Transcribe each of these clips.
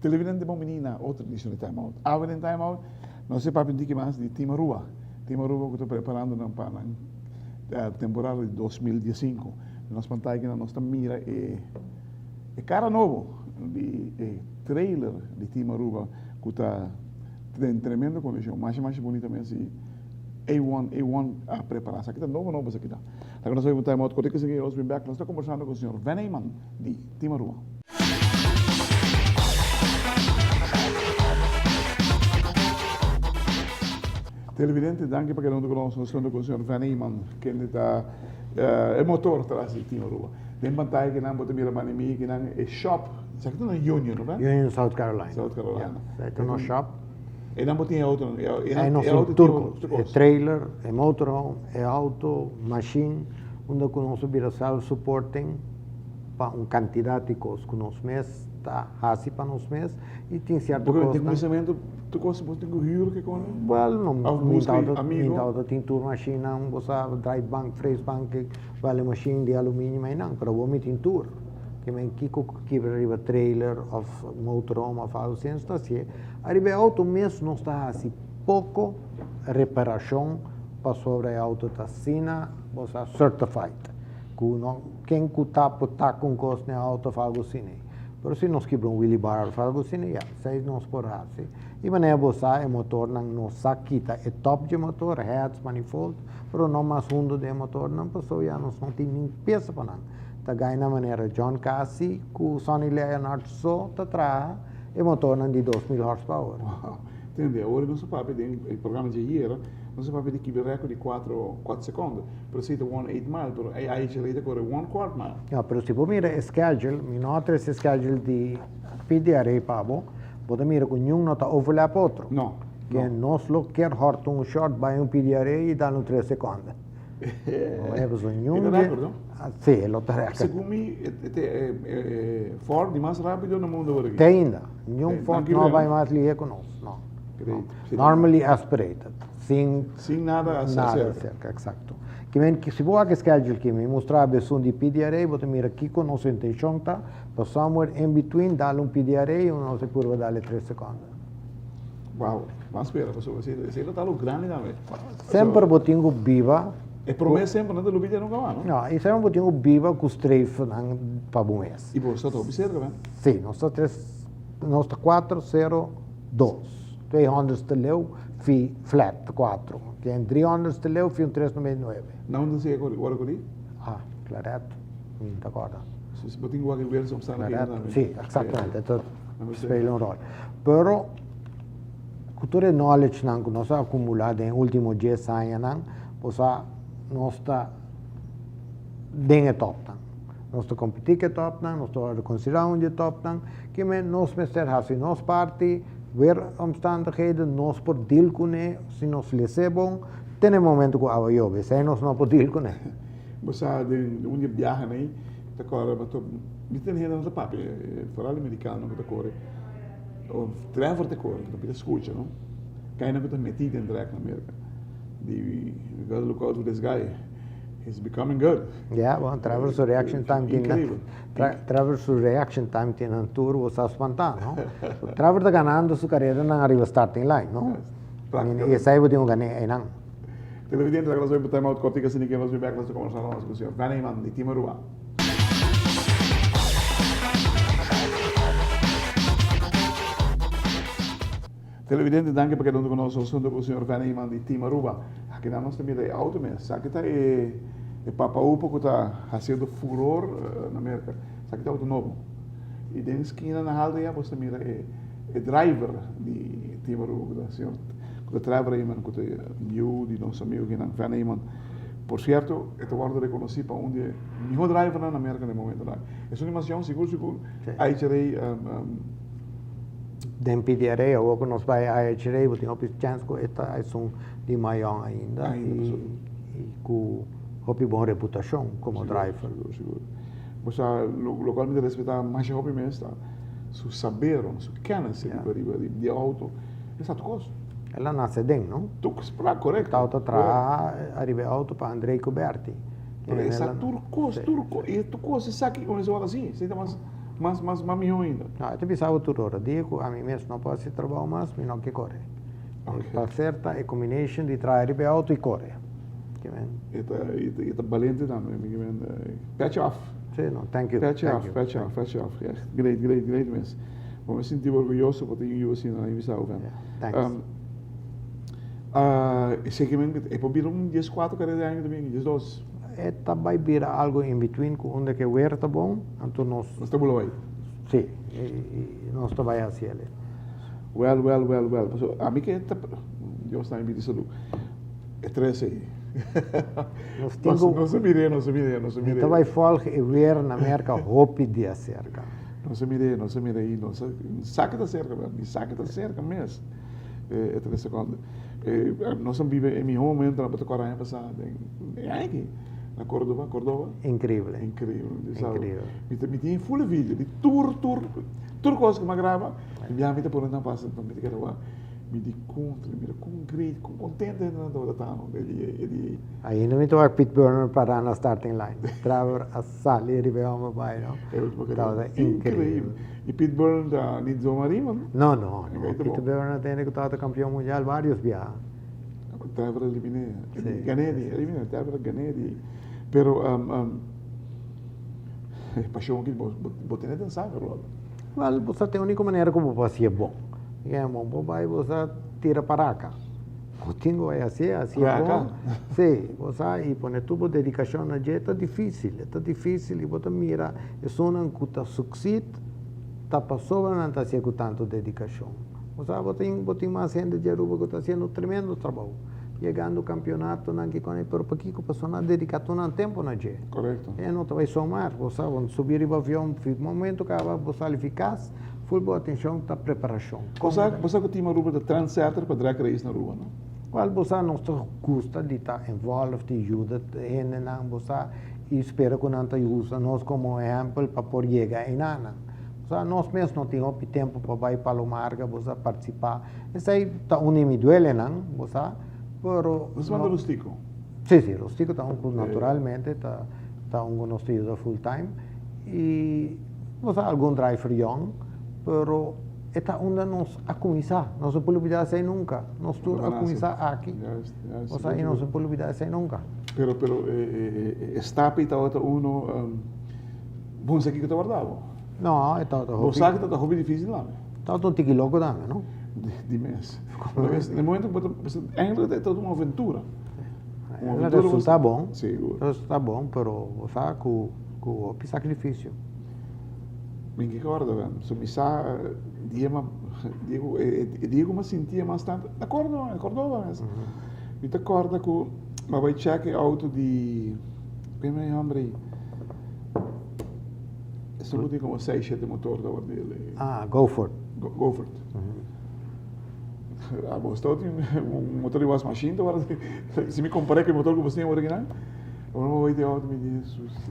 Televidente bon bini na otro edicion di Time Out. Awe den Time Out nos e papia un tiki mas di Team Aruba. Team Aruba cu ta preparando nan pa nan temporada di 2015. Den nos pantaya aki nos ta mira e e cara nobo di e trailer di Team Aruba cu ta den tremendo condicion. Masha masha bunita mes y A1 A1 a prepara. Esaki ta nobo nobo esaki ta. Laga nos bay un time out cortico esaki nos bin back. Nos ta conversando cu señor Van Eman di Team Aruba. Televidente, danki pa keda huntu ku nos. Nos huntu ku señor Van Eman, kende ta e motor tras di Team Aruba. Den pantaya kinan bo ta mira banda mi, kinan e shop, esaki ta na Union, no? Union, South Carolina. South Carolina. Ya, esaki ta nos shop. Einan bo tin e auto, e nos tin tur kos, e trailer, e motorhome, e auto, machine, unda ku nos a bira self-supporting. Pa un kantidat di kos ku nos mes ta hasi pa nos mes i tin sierto kosnan. Porque den kuminsamentu tur kos bo tin ku hür ke kon? Well, no, mi tabata mi tabata tin tur mashinnan, bo sa, draaibank, freesbank, bale mashin di aluminio einan, pero awor mi tin tur. Ke men kiko ku kibra riba trailer òf motorhome òf algo asina nos ta hasié. Ariba e outo mes nos ta hasi poko reparashon pasobra e outo ta asina, bo sa, certified. Ku no ken ku ta por ta ku un kos den auto of algo asina. Pero si nos kibra un wheelie bar of algo asina, ya, esei nos por hasi. I manera bo sa e motornan no sa kita e top dje motor, heads, manifold, pero no mas hundo den e motornan pasobra ya nos no tin nin piesa pa nan. Ta gai na manera John Casey ku Sonny Leonard so ta traha e motornan di 2000 horsepower. Wow. Tende, awor nos a papia den e programa dje ayera, nos a papia di kibra record di cuatro, cuatro secondo. Pero si ta one eight mile, pero e IHRA ta kore one kwart mile. Ja, pero si bo mira e schedule, mi no a trese e schedule di PDRA pa bo, bo ta mira ku niun no ta overlap otro. No, Ke no. nos lo kier hòrt un short bai un PDRA i dal un tres sekonde. No e pasobra E niun ta di record, no? Si, e lo ta record. Segun mi, e ta e Ford di mas rapido na mundo awor aki. Te ainda. Niun Ford no a bai mas lihe ku nos, no. Great. Normally aspirated. Sin Sin nada nada acerca. acerca, exacto. Ki men, si bo wak e schedule ki mi mustra bo esun di PDRA, bo ta mira kiko nos intencion ta, pa somewhere in between dal un PDRA y nos e purba dal e tres seconde. Wow, ban spera pasobra esey, esey lo ta algo grandi tambe. Semper bo tin ku biba. E prome semper no ta lubida nunca mas, no? No, y semper bo tin ku biba ku streefnan pa bo mes. Y bo sta ta hopi cerca, ben? Si, nos ta tres, nos ta cuatro, cero, dos. Tweehonderdste leu fi flat cuatro. Tin driehonderdste leu fi un tres numero nuebe. Na unda si e ora cu di? Ah, Claret. Mi no ta corda. Si bo tin wak Wilson op staan Claret, si, exactamente. Ta spelen un rol. Pero cu tur e knowledge nan cu nos a acumula den e ultimo dies añanan, bo sa nos ta den e topnan. Nos ta competi cu e topnan, nos ta worde considera un di e topnan. Kimen nos mester haci nos parti. Weer omstandigheden, nos por deal kuné si nos les'é bon, te na e momento ku awa yobe, esei nos no por deal kuné. Bo sa den un di e biahanan ei ta kòrda bo ta mi tin hende no ta papia, foral e merikano ku ta kore, of Trevor ta kore, ku ta pidi skucha no, kainan ku ta metí den drag na Merka, di you gotta look out for this guy, he's becoming good. Ya, bon, Trevor su reaction time tin Increíble. Trevor su reaction time tin nan tur bo sa spantá, no? Trevor ta ganando su careranan ariba starting line, no? I esei bo tin ku gané einan. Televidente, laga nos bai pa time out kortiku asina ke nos bin bek nos ta kombersá nos ku señor Van Eman di Team Aruba. Televidente, danki pa keda huntu ku nos huntu ku señor Van Eman di Team Aruba. Aki nan nos ta mira e auto mes. Esaki ta e e Papa Upo ku ta hasiendo furor na Merka. Esaki ta auto nobo. I den skina na haltu ya bo ta mira e e driver di Team Aruba ku ta señor ku ta Trevor Eman ku ta yu di nos amigu kinan Van Eman. Por sierto e ta wòrdu rekonosí pa un di e mihó drivernan na Merka na e momentonan. Esun di mas yòn sigur sigur IHRA. Den PDRA awor ku nos bai IHRA bo tin hopi chèns ku e ta esun di mayon ainda i ku hopi bon reputashon komo driver. Sigur, sigur. Bo sa locual mi ta respeta masha hopi mes ta su saber, su kennis riba riba di auto. Esa tur cos. El a nace den, no? Tur cos, correcto. E tawata traha ariba e auto pa André Cuberti. Pero esa tur cos, tur cos, y tur cos esaki con esaki asi, esaki ta mas mas mas mas miho ainda. No, e ta bisa bo tur ora, dia cu ami mes no por haci trabao mas, mi no ke core. E placer ta e combination di traha riba e auto y core. E ta e ta balente tambe, mi kimen petje af. Si, no, thank you. Petje af, petje af, petje af. Echt great, great, great mes. Bo mi sinti orguyoso pa tin un yu asina na Ibisao, ven. Thanks. Esei kimen e por bira un dieskuater karera di aña tambe, diesdos. E ta bai bira algo in between ku unda ke wer ta bon, anto nos. Nos ta bula bai. Si, nos ta bai hasi el. Well, well, well, well. Pasobra ami ke ta, Dios ta mi bidi salú. E tres ei. Nos tin ku. Nos a mir'é, nos a mir'é, nos a mir'é. Mi ta bai volg e wer na Merka hopi dia serka. Nos a mir'é, nos a mir'é i nos a sa ke ta serka, mi sa ke ta serka mes. E tres sekondo. Nos a biba e mihó momentonan pa ta kòrda aña pasá den e aña aki na Córdoba, Córdoba. Inkreibel. Inkreibel. Inkreibel. Mi ta mi tin ful e video di tur tur tur kos ku mi a graba i bia mi ta pone nan pasa mi ta keda wak. Mi di kontra, mira kon great, kon kontento hendenan tabata ta no e dia e dia ei. Ainda mi ta wak Pete Bernard pará na starting line. Trevor a sali riba e hòmber bai no. E ultimo carera. Tabata increíbel. I Pete Bernard ta nit zomaar iemand no? No, no, no. Pete Bernard hende ku tabata kampion mundial varios biaha. Trevor a eliminé. Si. Gané di, eliminé, Trevor a gané di. Pero e pasion aki bo bo tene den sanger lòk. Wèl, bo sa tin úniko manera ku bo por hasié bon. Bo por bai bo sa tira paraka. Bo tin ku bai hasié, hasié bon. Sí, bo sa i pone tur bo dedikashon na dje ta difísil, e ta difísil i bo ta mira esunnan ku ta suksid ta pasobra nan ta hasié ku tantu dedikashon. Bo sa bo tin bo tin mas hende di Aruba ku ta hasiendo tremendo trabou, yegando kampionatonan kiko pero pakiko pasobra nan a dediká tur nan tempu na dje. Korekto. E no ta bai somar, bo sa, bo subi riba avion, fi momento kaba bo sali fi kas, Ful bo atencion ta preparacion. Bo sa bo sa cu Team Aruba ta trendsetter pa drag race na Aruba no? Cual bo sa nos ta gusta di ta involved di yuda hendenan bo sa y spera cu nan ta usa nos como ehempel pa por yega einanan. Bo sa nos mes no tin hopi tempo pa bay Palo Marga bo sa participa esey ta un di mi duelenan bo sa pero. Nos manda Rustico. Si si Rustico ta un cu naturalmente ta ta un cu nos ta yuda full time y. Nos a algun driver yong, pero e ta unda nos a cuminsa. Nos no por lubida esey nunca. Nos tur a cuminsa aki. Osea, y nos no por lubida esey nunca. Pero, pero e stap ey tabata uno, bon sa kico ta warda bo? No, e tabata hopi. Bo sa cu tabata hopi dificil tambe? Tabata un tiki loco tambe, no? Di mes. Na e momento cu bo ta, eigenlijk e tabata un aventura. El a resulta bon. Sigur. Resulta bon, pero bo sa cu. Ku hopi sakrifisio. Mi ke kòrda ben. So mi sa dia ma dia ku e dia ku mi a sinti mas tantu na Córdoba, na Córdoba mes. Mi ta kòrda ku mi a bai chèk e outo di ku e hòmber ei? Esun ku tin komo seis shete motor tabata di el ei. Ah, Goffert. Goffert. Abo sta tin un motor di wasmachine tabata si mi kompar'é ku e motor ku bo tin original. Ora mi bai di auto mi di Jesus.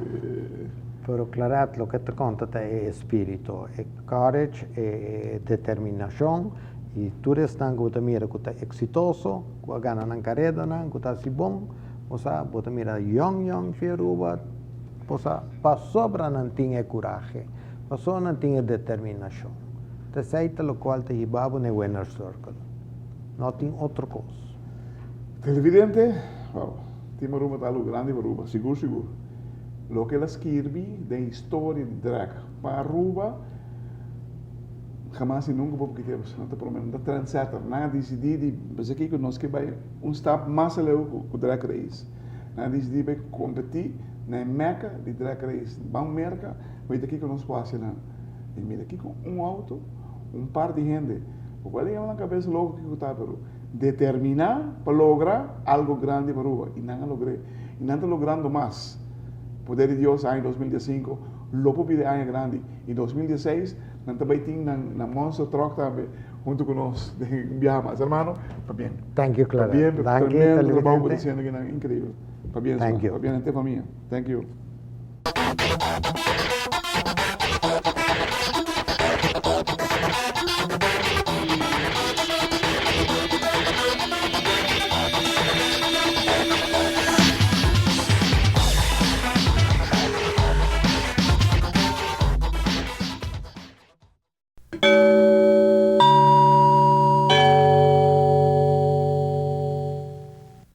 Pero Claret loke ta konta ta e espiritu, e courage, e determinashon i tur esnan ku bo ta mira ku ta eksitoso, ku a gana nan karedanan, ku ta hasi bon, bo sa, bo ta mira yòn yòn fi Aruba, bo sa, pasobra nan tin e kurahe, pasobra nan tin e determinashon. Ta esei ta lokual ta hiba bo na e winner circle. No tin otro kos. Televidente, wow. Team Aruba ta algo grandi pa Aruba, sigur sigur. Loke el a skirbi den historia di drag pa Aruba, hamas y nunca bo por kita e nan ta prome, nan ta trendsetter. Nan a dicidi di bisa kico nos ke bay un stap mas aleu cu drag race. Nan a dicidi bay competi na e mecca di drag race, ban Merca, bay ta kico nos por haci nan. Y mira kico un auto, un par di hende, bo por a yama nan cabeza loco kico ta pero. Determiná pa logra algo grandi pa Aruba y nan a logr'é y nan ta logrando mas. Poder di Dios aña 2015 lo por bira e aña grandi y 2016 nan ta bay tin nan nan monster truck tambe hunto cu nos den un biaha mas. Hermano, pabien. Thank you Clara. Pabien pa Danki tremendo trabou cu bo ta televidente. haciendo akinan, increibel. Pabien Thank you. Pabien henter famia. Thank you.